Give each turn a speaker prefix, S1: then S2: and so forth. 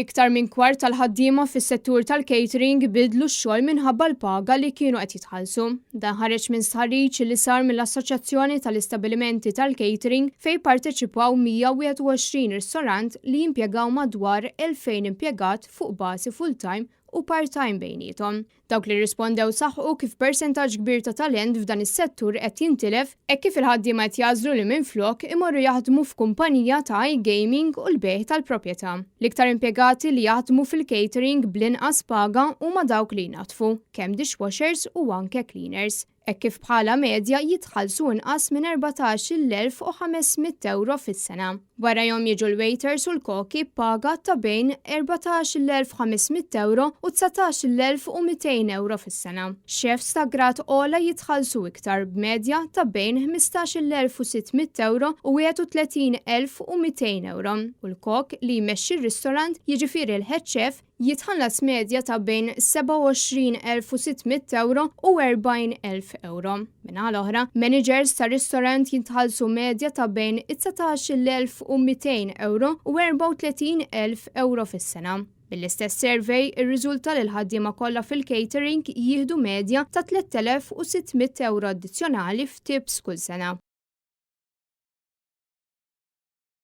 S1: Iktar minn kwart tal-ħaddiema fis-settur tal-catering bidlu x-xogħol minħabba l-paga li kienu qed jitħallsu. Dan ħareġ minn stħarriġ li sar mill-Assoċjazzjoni tal-Istabbilimenti tal-Catering fejn parteċipaw 121 ristorant li jimpjegaw madwar 2,000 impjegat fuq bażi full-time u part-time bejniethom. Dawk li rrispondew saħqu kif persentaġġ kbir ta' talent f'dan is-settur qed jintilef hekk kif il-ħaddiema qed jagħżlu li minflok imorru jaħdmu f'kumpanija ta' iGaming u l-bejgħ tal-proprjetà. L-iktar impjegati li jaħdmu fil-catering bl-inqas paga huma dawk li jnaddfu, kemm dishwashers u anke cleaners, hekk kif bħala medja jitħallsu inqas minn 14,500 ewro fis-sena. Warajhom jiġu l-waiters u l-koki b'paga ta' bejn 14,500 ewro u 19,200 ewro fis-sena. Chefs ta' grad ogħla jitħallsu iktar b'medja ta' bejn 15,600 ewro u 31,200 ewro u l-kok li jmexxi r-ristorant, jiġifieri l-head chef, jitħallas medja ta' bejn 27,600 ewro u 40,000 ewro. Min-naħa l-oħra, managers ta' ristorant jitħallsu medja ta' bejn 19,200 ewro u 34,000 ewro fis-sena. Mill-istess survey irriżulta li l-ħaddiema kollha fil-catering jieħdu medja ta' 3,600 ewro addizzjonali f'tips kull sena.